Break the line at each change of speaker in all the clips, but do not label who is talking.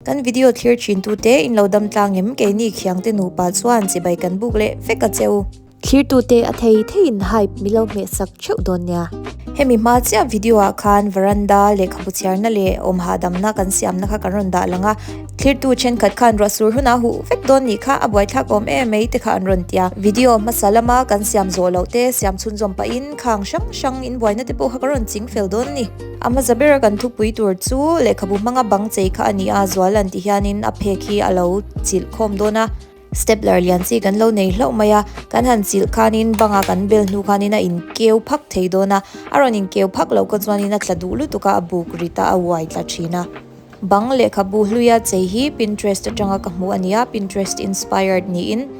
Kan video thlir thin tute in lo dam tlang em keini khiangte nupa chuan chibai kan buk leh vek a cheu. Thlirtute a thei theiin hype mi lo hmeh sak theuh dawn nia. Hemi hma chiah video ah khan veranda lehkhabu chhiarna leh awm hahdamna kan siamna kha kan rawn dah lang a. Thlirtu thenkhat khan ruah sur hunah huh vek dawn nih kha a buaithlak awm em mai te kha an rawn ti a. Video hmasa lama kan siam zawh loh te siam chhunzawm pahin khang hrang hrang inbuaina te pawh kha kan rawn ching fel dawn a ni. A hmasa bera kan thupui tur chu lehkhabu hmanga bang chei kha a ni a, zual an ti hianin a phek hi a lo chilh khawm dawn a, stepler lian chi kan lo nei hlauh mai a, kan han chilh khanin banga kan bel hnu khanin a inkeu phak thei dawn a, a rawn inkeu phak loh kha chuanin a tla duh lutuk a, a buk rit a, a uai tla thin a. Bang lehkhabu hluia chei hi Pinterest atanga ka hmuh a ni a, Pinterest inspired niin.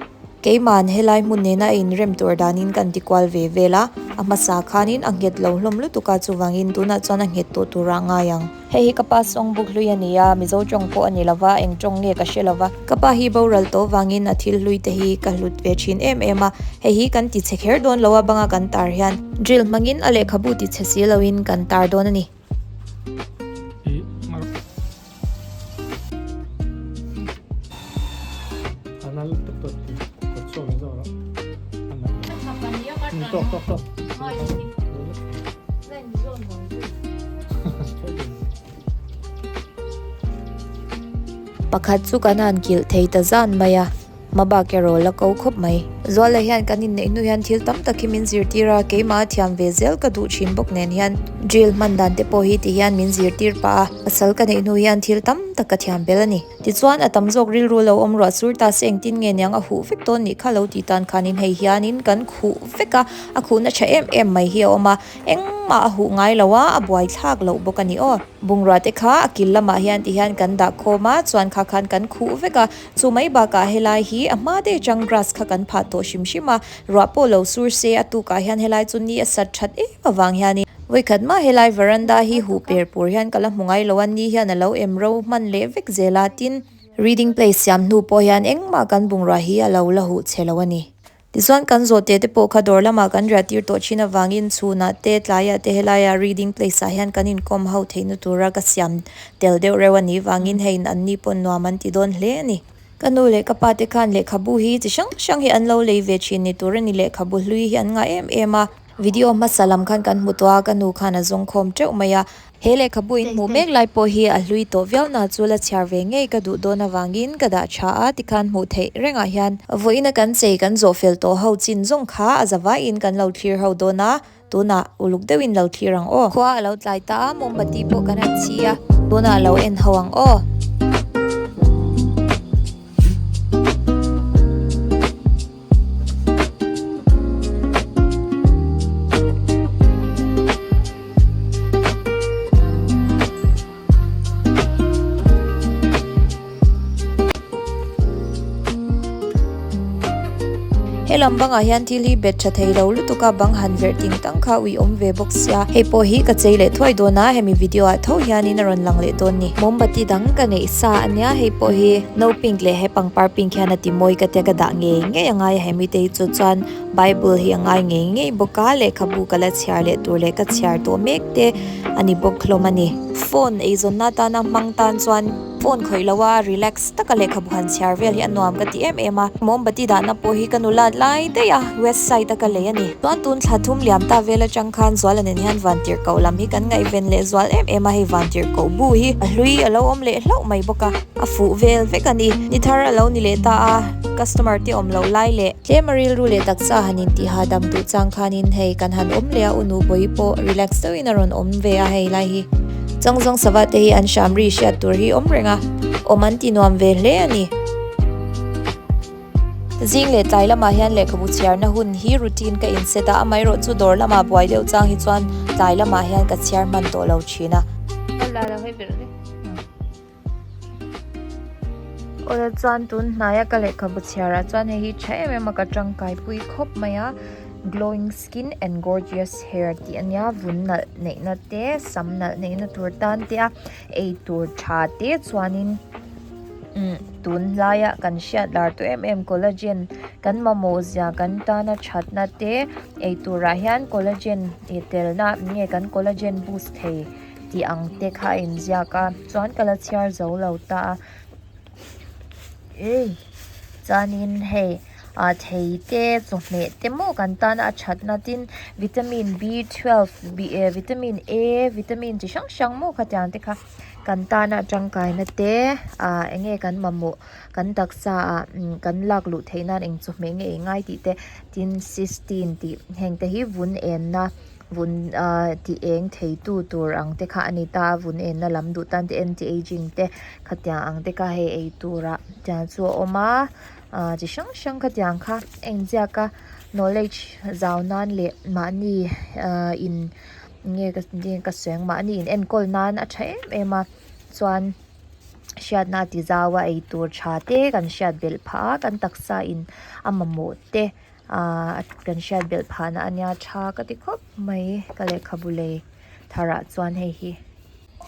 Keima'n helai hmun nena a inrem tur danin kan ti kual ve vel a, a hmasa khanin a nghet lo hlawm lutuk a, chuvangin tunah chuan a nghet tawh turah a ngai ang. Hei hi ka pa sawng buk hlui a ni a, Mizo tawng pawh a ni lo va, eng tawng nge ka hre lo va. Ka pa hi boral tawh vangin a thil hlui te hi ka hlut ve thin em em a, hei hi kan ti chhe kher dawn lo a banga kan tar hian drill hmangin a lehkhabu ti chhe si loin kan tar dawn a ni. Pakhat chu kan han kilh thei ta zan mai a, hmabak erawh la ko khawp mai. Zuala hian kan inneih hnu hian thil tam tak hi min zirtir a, keimah a thiam ve zel ka duh thin bawk nen hian drill hman dan te pawh hi ti hian min zirtir pah a, pasal ka neih hnu hian thil tam tak ka thiam bel a ni. Tichuan a tam zawk rilru lo awm ruah sur ta se engtin nge niang a huh vek dawn nih kha lo ti tan khanin hei hianin kan khuh vek a, a khuhna tha em em mai hi a awm a, engmah a huh ngai lo a, a buai thlak loh bawk a ni aw. Bungrua te kha a kil lamah hian ti hian kan dah khawm a, chuan kha khan kan khuh vek a, chu mai bakah helai hi a hma daih atang grass kha kan phah tawh hrim hrim a, ruah pawh lo sur se a tukah hian helai chu ni a sat that em avang hianin vawikhat mah helai veranda hi huh per pur hian ka la hmu ngai lo a, ni hian a lo em ro hman leh vek zel a, tin reading place siam hnu pawh hian engmah kan bungrua hi a lo la huh chhe lo a ni. Tichuan kan zawhte te pawh kha dawr lamah kan riah tir tawh thin avangin chhunah te tlaiah te helaia reading place ah hian kan inkawm ho theihna tura ka siam tel deuh reuh a nih vangin hei an ni pawn nuam an ti dawn hle a ni. Ka nu leh ka pa te khan lehkhabu hi chi hrang hrang hi an lo lei ve thin ni tur a ni lehkhabu hlui hi an ngah em em a. Video hmasa lam khan kan hmu tawh a, ka nu khan a zawng khawm teuh mai a. He lehkhabu in hmuh mek lai pawh hi a hlui tawh viau na chu la chhiar ve ngei ka duh dawn avangin ka dah tha a tikhan hmuh theih rengah hian vawiina kan chei kan zawh fel tawh ho chin zawng kha a zavaiin kan lo thlir ho dawn a, tunah uluk deuhin lo thlir ang aw. Khua a lo tlai ta a, mombati pawh kan han chhi a, tunah lo en ho ang aw. He lam bangah hian thil hi bet tha thei lo lutuk a bang han verh ting tang kha ui awm ve bawk sia hei pawh hi ka chei leh thuai dawn a hemi video ah tho hianin a rawn lang leh dawn ni mombati dang ka neih sa ania hei pawh hi no pink leh he pangpar pink hian a ti mawi ka tia ka dah ngei ngei a ngai a hemi te hi chu chuan bible hi a ngai ngei ngei bawk a lehkhabu ka la chhiar leh tur leh ka chhiar tawh mek te a ni bawk hlawm a ni. Phone eizawnna atana hmang tan chuan phone khawih lo a relax taka lehkhabu han chhiar vel hi a nuam ka ti em em a. Mombati dahna pawh hi ka nulat lai daih a west side a ka lei a ni. Chuan tun thla thum liam ta vel atang khan Zuala nen hian Vantirhkoh lam hi kan ngaihven leh zual em em a hei Vantirhkoh bu hi a hlui a lo awm leh hlauh mai bawk a a fuh vel vek a ni. Ni thar a lo ni leh ta a customer te awm loh lai leh tlem a rilru leh taksa han intih hahdam duh chang khanin hei kan han awm leh a u Nubawi pawh relax deuhin a rawn awm ve a hei lai hi. Changzawng sava te hi an hram ri hriat tur hi awm reng a, awm an ti nuam ve hle a ni. Zing leh tlai lamah hian lehkhabu chhiarna hun hi routine ka inset a, amaherawh chu dawr lamah buai deuh chang hi chuan tlai lamah hian ka chhiar hman tawh lo thin a. Awle chuan tun hnaia ka lehkhabu chhiarah chuan hei hi tha em em a ka tangkai pui khawp mai a glowing skin and gorgeous hair tih a nia vun nalh neihna te sam nalh neihna tur tan te a ei tur tha te chuanin umm tun laia kan hriat lar tawh em em collagen kan mamawh zia kan tana thatna te ei turah hian collagen ih telna nge kan collagen boost thei. tih ang te kha a inziak a chuan ka la chhiar zo lo ta a ei chuanin hei ah thei te chawhmeh te maw kan tana a thatna tin vitamin b twelve vitamin a vitamin chi hrang hrang maw khatiang te kha kan tana tangkaina te ah eng nge kan mamawh kan taksa ah kan lak luh theih nan eng chawhmeh nge ei ngai tih te tin cystine tih heng te hi vun enna. Vun ah tih eng thei tu tur ang te kha a ni ta a, vun enna lam duh tan te anti ageing te khatiang ang te kha hei ei turah tiang chu a awm a ah chi hrang hrang khatiang kha a inziak a knowledge zau nan leh mahni ah in nge ka sawi ang mahni in enkawl nan a tha em em a chuan hriatna a ti zau a ei tur tha te kan hriat belh phah a kan taksa in a mamawh te. Ahh kan hriat belh phahna a nia tha ka ti khawp mai ka lehkhabu lei tharah chuan hei hi.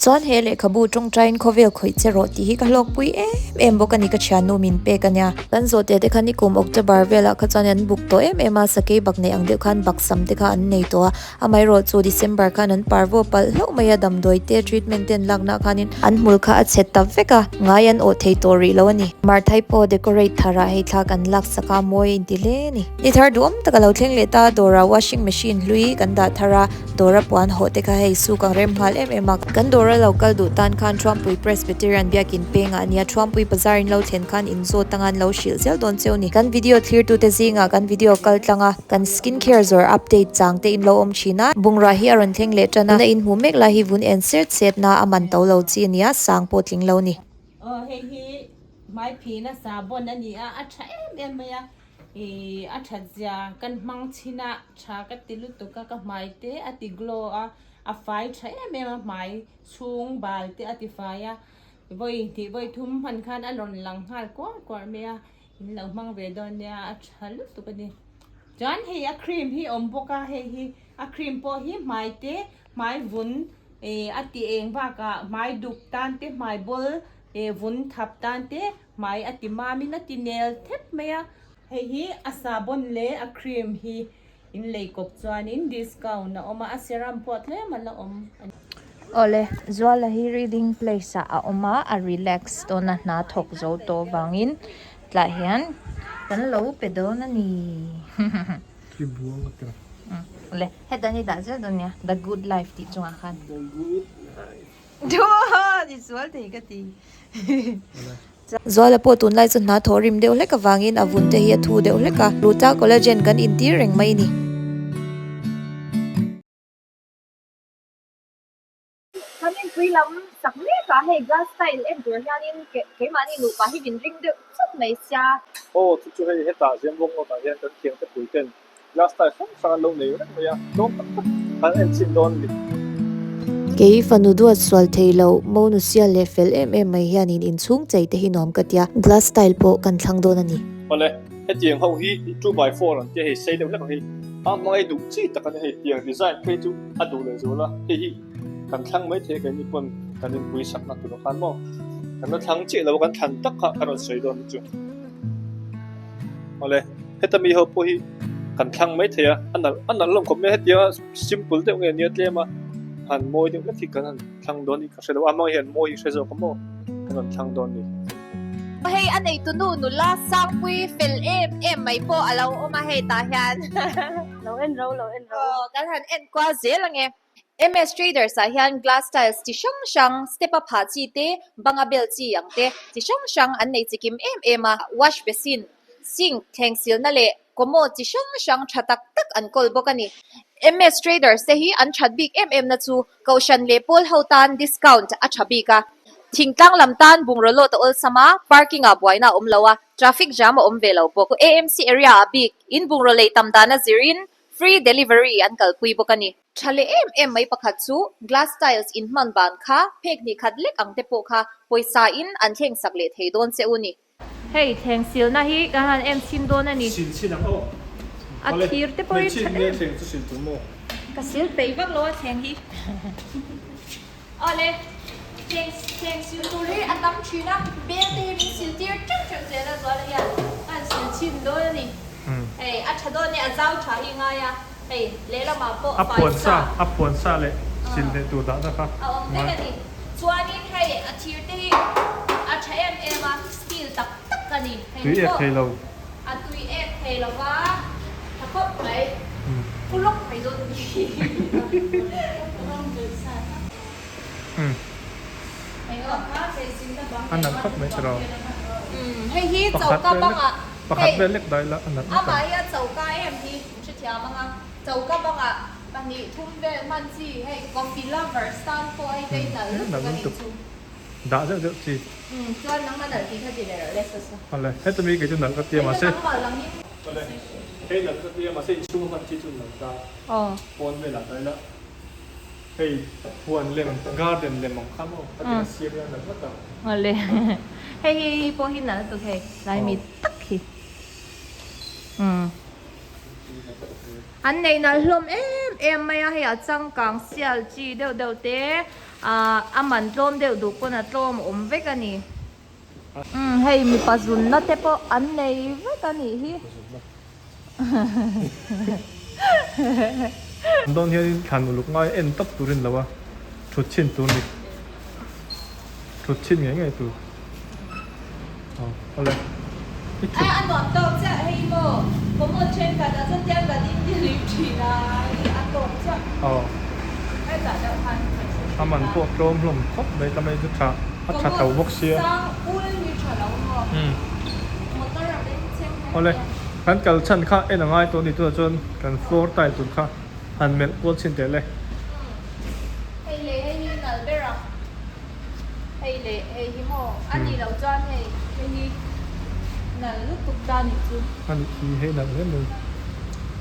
Chuan he lehkhabu tawngtaiin khawvel khawih che rawh tih hi ka hlawkpui em em bawk a ni ka thiannu min pek a nia. Kan zawh teh te kha nikum October velah kha chuan an buk tawh em em a sakei bak nei ang deuh khan bak sam te kha an nei tawh a amaherawh chu December khan an par vaw palh hlauh mai a damdawi te treatment te an lakna ah khanin an hmul kha a chhe ta vek a ngai an awh thei tawh rih lo a ni. Marthai pawh decorate tharah hei thla kan lak sak a mawi a inti hle a ni. Ni thar duhawm tak a lo thleng leh ta dawrah washing machine hlui kan dah thar a dawra puan hawh te kha hei suk ang rem nghal em em a kan dawra lo kal duh tan khan Thuampui Presbyterian biakin pengah a nia Thuampui bazar in lo thlen khan in zawt anga an lo hrilh zel dawn cheu a ni. Kan video thlir tute zingah kan video kal tlang a. Kan skin care zawr update chang te in lo awm thin a, bungrah hi a rawn thleng leh tan a, tuna in hmuh mek lai hi vun en sert set na a man to lo chi a nia, sang pawh tling lo ni.
Aw hei hi hmai phina sabon a ni a, a tha em em mai a, ih a that zia kan hmang chhin a, tha ka ti lutuk a, ka hmai te a ti glow a, a fai tha em em a hmai chhung bal te a ti fai a, vawi hnih vawi thum hman khan a rawn lang nghal kuar kuar mai a. In lo hmang ve dawn nia a tha lutuk a ni. Chuan hei a cream hi awm bawk a hei hi a cream pawh hi hmai te hmai vun eh a ti eng bakah hmai duk tan te hmai bawl eh vun thap tan te hmai a ti mam in a ti nel thep mai a. Hei hi a sabon leh a cream hi in lei kawp chuanin discount a awm a a serum pawh tlem a la awm a ni.
Awle, Zuala hi reading place ah a awm a, a relax dawn a, hna thawk zo tawh vangin tlah hian kan lo pe dawn a ni. Awle, heta ni dah zel dawn nia, the good life tih chungah khan.
The good life.
Ni sual thei ka ti. Zuala pawh tunlai chu hna thawh rim deuh hlek avangin a vun te hi a thu deuh hlek a, Ruta collagen kan intir reng mai a ni.
Kan inpui lam sak mek a, hei glass tile en tur hianin keimahni nupa hi min ring deuh chawp mai sia.
Aw chu chu hei hetah Ziamvawng Road ah hian kan thiangte pui ten Glass tile hrang hrang an lo nei reng mai a, tlawm tak tak an en chhin dawn a ni.
Kei fanu duat sual thei lo, monu sial leh fel em em mai hianin inchhung chei te hi nuam ka tia, glass tile pawh kan thlang dawn a ni.
Awle, hetiang ho hi 2x4 an tia hei sei deuh hlek ang hi a hmangaih duh chi tak a ni hei tiang design phei chu a duh leh zual a, hei hi kan thlang mai thei a keini pawn kan inpui sakna tur ah khan maw kan la thlang chiah lo a kan thlan tak kha ka rawn sawi dawn chu. Awle, heta mi ho pawh hi kan thlang mai thei a, a nalh a nalh hlawm khawp mai a hetia simple deuh nge nia tlem a han mawi deuh hlek hi kan han thlang dawn hi ka hre lo a hmang hian mawi hi hre zawk a maw kan rawn thlang dawn ni.
Hei a neitu nu nula Sangpui fel em em mai pawh a lo awm a hei tah hian.
Lo en ro lo en ro.
Aw kan han en kual zel ange. MS Traders ah hian glass tiles chi hrang hrang, step a phah chi te, banga bel chi ang te chi hrang hrang an nei chikim em em a. Wash basin, sink, thleng silna leh commode chi hrang hrang tha tak tak an kawl bawk a ni. MS Traders te hi an that bik em em na chu Kohhran leh pawl ho tan discount a tha bik a. Thingtlang lam tan bungraw load a awlsam a, parking ah buaina a awm lo a, traffic jam a awm ve lo bawk. AMC area ah bik in bungraw lei tam dana zirin free delivery an kalpui bawk a ni. Tha leh em em mai pakhat chu glass tiles in hman ban kha phek hnih khat lek ang te pawh kha pawisa in an thleng sak leh thei dawn che u ni.
Hei thleng silna hi kan han en chhin dawn a ni.
Sil chhin ang aw.
A thir te pawh hi tha em.
Hmeichhia thleng chu sil tur maw?
Ka sil peih vak lo a thleng hi. Awle, thleng thleng sil tur hi a tam thin a, bel te hi min sil tir teuh teuh zel a Zuala hian ka han sil chhin dawn a ni. Hei a tha dawn e, a zau tha hi ngai a, hei lehlamah pawh
A
fai
puan
sa.
sa, a puan sa leh Silhneh tur dahna kha.
A awm vek a ni. Chuanin hei a thir te hi a tha em em a, steel tak tak a ni. Hei
Tui ek thei lo.
A tui ek thei lo va, tha khawp mai. Pu lawk mai dawn a ni.
A nalh khawp mai tiraw.
Hei hi choka bangah
Pakhat vel lek dai la a nalh
Amah hi a choka em hi hrethiam ang a, choka bangah pahnih thum vel hman chi hei coffee lovers tan pawh hei te nalh lutuk a nih chu.
Dah zeuh zeuh chi.
Chuan nangmah nalh tih kha ti ve rawh le Sasa.
Awle, heta mi kei chu nalh ka ti a mahse. Hei nangmah langin. Awle, hei nalh ka ti a mahse inchhung a hman chi chu nalh ta. Pawn velah dai la. Hei huan lem garden lem ang kha maw a tina siam ila nalh ngawt ang.
Awle hei hi pawh hi nalh tuk hei lai mi tak hi umm an nei nalh hlawm em em mai a hei a changkang sial chi deuh deuh te ah a man tlawm deuh duh pawn a tlawm awm vek a ni umm hei mipa zunna te pawh an nei vek a nih hi.
An dawn hianin thlan uluk ngai en tawp turin lo a thut chhin tur ni thut chhin ngei ngei tur aw awle i thut
A nuam tawk chiah hei maw commode thenkhat ah chuan tiang kan in ti hlip thin a hei a tawk chiah
aw
hetah deuh khan kan hre thin
a man pawh tlawm hlawm khawp mai ta mai chu tha a tha tho bawk sia
commode sang ul hi tha lo maw motor a beng cheng hle
Awle, kan kal chhan kha en a ngai tawh a ni tunah chuan kan floor tile tur kha han melh kual chhin teh le.
Hei leh hei hi nalh ber ang. Hei leh hei hi maw a nih loh chuan hei hei hi nalh lutuk ta nih chu.
A nih hi hei nalh hle mai.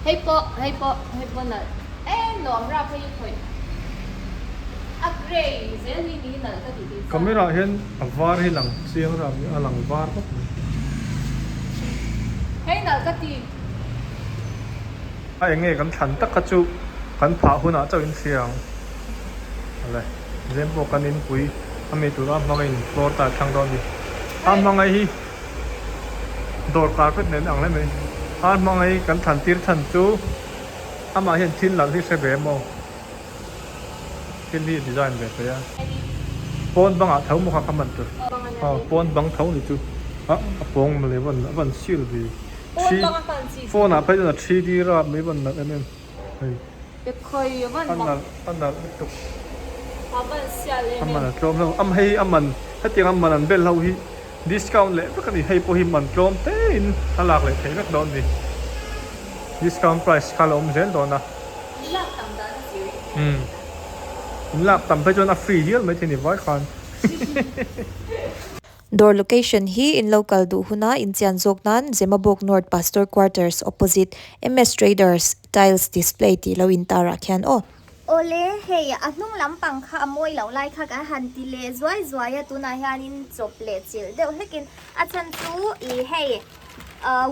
Hei pawh hei pawh hei pawh nalh em nuam rap hei hi khawih a grey zel hi ni hi nalh ka tih tih chuan.
Camera ah hian A var hi lang chiang ram hi a lang var khawp mai.
Hei nalh ka ti.
A eng nge kan thlan tak kha chu kan phah hunah chauh in hria ang. Awle, zem pawh kan inpui a mi tura hmangin floor tile thlang dawn a ni. A hmangaih hi dawr carpet nen ang hle mai. A hmangaih kan thlan tir chhan chu amah hian thil nalh hi hre ve maw. Thil hi design ve thei a pawn bangah tho maw kha ka hman tur aw pawn bang tho ni chu a a pawng mawle van a van sil ve phone ah phei chuan a 3D rap mai van nalh em em hei a nalh a nalh lutuk a man a tlawm hlauh a hei a man hetiang a man an bel ho hi discount leh vek a ni hei pawh hi man tlawm te in a lak leh theih vek dawn a ni discount price kha a la awm zel dawn a.
In lak tam dan a zir in hmel a ni
a. In lak tam phei chuan a free hial mai thei ni vai khan.
Dawr location hi in lo kal duh huna inchian zawk nan Zemabawk North Pastor Quarters opposite MS Traders Tiles Display tih lo intar ah khian aw.
Awle, hei a hnung lampang kha a mawi loh lai kha kan han ti leh zuai zuai a, tunah hianin chawp leh chilh deuh hlekin a chhan chu ih hei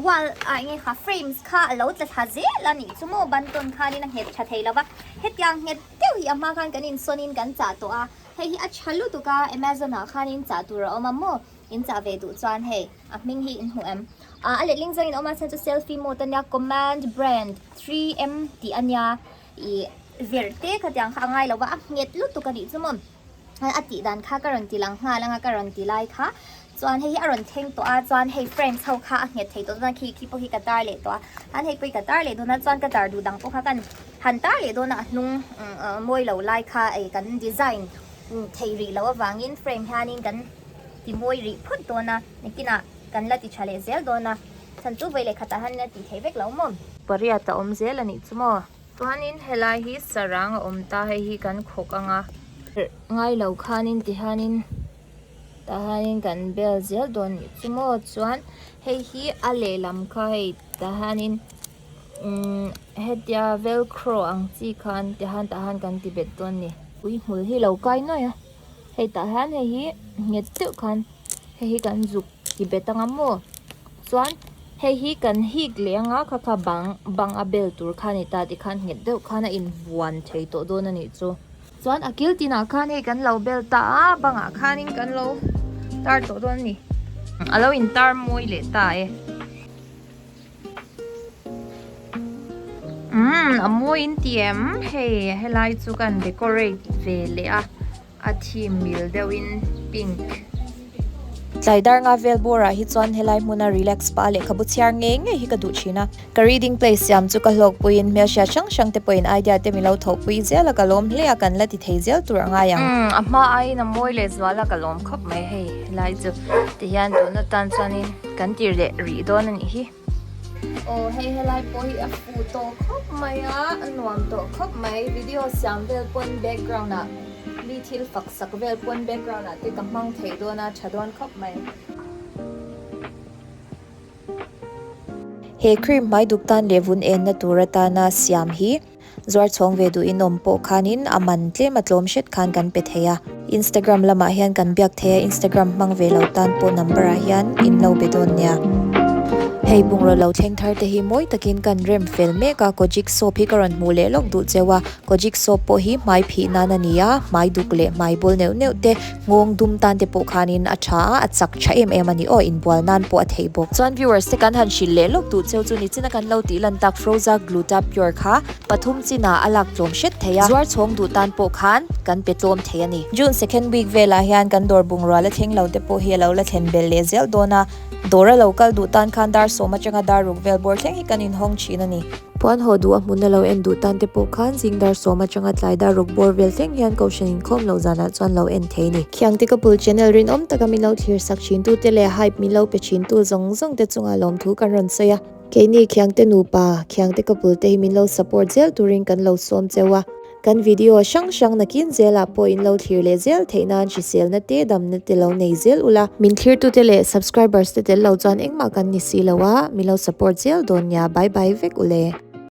wall ah enge kha frames kha a lo tla thla zel a nih chu maw bantawn khanin a nghet tha thei lo va hetiang nghet deuh hi a hma khan kan insawnin kan chah tawh a hei hi a tha lutuk a amazon ah khanin chah tur a awm a maw in chah ve duh chuan hei a hming hi in hmu em ah a letling zawngin a awm a chhan chu selfie mode ania command brand 3m tih ania ih verh te khatiang kha a ngai lo va a nghet lutuk a nih chu maw. A tih dan kha ka rawn ti lang nghal anga ka rawn ti lai kha chuan hei hi a rawn thleng tawh a chuan hei frames ho kha a nghet thei tawh chuan khi khi pawh hi ka tar leh tawh a han hei pawh hi ka tar leh dawn a chuan ka tar duh dang pawh kha kan han tar leh dawn a a hnung mawi lo lai kha ei kan design thei rih loh avangin frame hianin kan ti mawi rih phawt dawn a nakinah kan la ti tha leh zel dawn a chhan chu vawi leh khatah hian a tih theih vek lo maw. Pariat a awm zel a nih chu maw. Chuanin helai hi sarang a awm ta hei hi kan khawk ang a. Ngai lo khanin tihianin tah hianin kan bel zel dawn nih chu maw chuan hei hi a lehlam kha hei tah hianin umm hetia velcro ang chi khan tihian tah hian kan ti bet dawn a ni. Ui hmul hi lo kai nuai a hei tah hian hei hi nghet deuh khan hei hi kan zuk ti bet ang a maw chuan hei hi kan hik leh anga kha kha bang bang a bel tur kha a ni ta tikhan nghet deuh khan a invuan thei tawh dawn a nih chu chuan a kil tinah khan hei kan lo bel ta a bangah khanin kan lo tar tawh dawn a ni a lo intar mawi leh ta e.
Umm a mawi in ti em hei helai chu kan decorate ve leh a a theme mil deuh in pink. Tlai dar nga vel bawr ah hi chuan helai hmuna relax pah a lehkhabu chhiar ngei ngei hi ka duh thin a. Ka reading place siam chu ka hlawkpui in hmelhriat hrang hrang te pawhin idea te milo thawhpui zel a ka lawm hle a kan la ti thei zel tur a ngai ang. Umm a hma aiin a mawi leh zual a ka lawm khawp mai hei helai chu tihian tun atan chuanin kan tir leh rih dawn a nih hi. Aw hei helai pawh hi a fuh tawh khawp mai a a nuam tawh khawp mai video siam vel pawn background ah mi thil fak sak vel pawn background ah te ka hmang thei dawn a tha dawn khawp mai. He cream hmai duk tan leh vun enna tur atana siam hi Zuar chhawng ve duh in awm pawh khanin a man tlem a tlawm hret khan kan pe thei a. Instagram lamah hian kan biak thei a, Instagram hmang ve lo tan pawh number ah hian in lo be dawn nia. Hei bungraw lo thleng thar te hi mawi takin kan rem fel mek a, Kojic soap hi ka rawn hmuh leh lawk duh cheu a, Kojic soap pawh hi hmai phih nan a ni a, hmai duk leh hmai bawl neuh neuh te, Nghawng dum tan te pawh khanin a tha a, a chak tha em em a ni aw, inbual nan pawh a theih bawk. Chuan viewers te kan han hrilh leh lawk duh cheu chu nichina kan lo tih lan tak Froza Gluta Pure kha pathum chinah a lak tlawm hret thei a, zuar chhawng duh tan pawh khan kan pe tlawm thei a ni. June second week velah hian kan dawr bungrua la thleng lo te pawh hi a lo la thlen belh leh zel dawn a, dawr a lo kal duh tan khan dar sawm atanga dar ruk vel bawr thleng hi kan inhawng thin a ni. Puan haw duh a hmun a lo en duh tan te pawh khan zing dar sawm atanga tlai dar ruk bawr vel thleng hian Kohhran inkhawm loh zanah chuan lo en thei ni. Khiangte ka bul channel rinawm taka min lo thlir sak thin tu te leh hype min lo pe thin tu zawng zawng te chungah lawmthu kan rawn sawi a. Keini Khiangte nupa, Khiangte ka bul te hi min lo support zel turin kan lo sawm cheu a. Kan video hrang hrang nakin zelah pawh in lo thlir leh zel theih nan hriselna te damna te lo nei zel ula. Min thlirtute leh subscribers te tel lo chuan engmah kan ni si lo a, min lo support zel dawn nia, bye bye vek ule.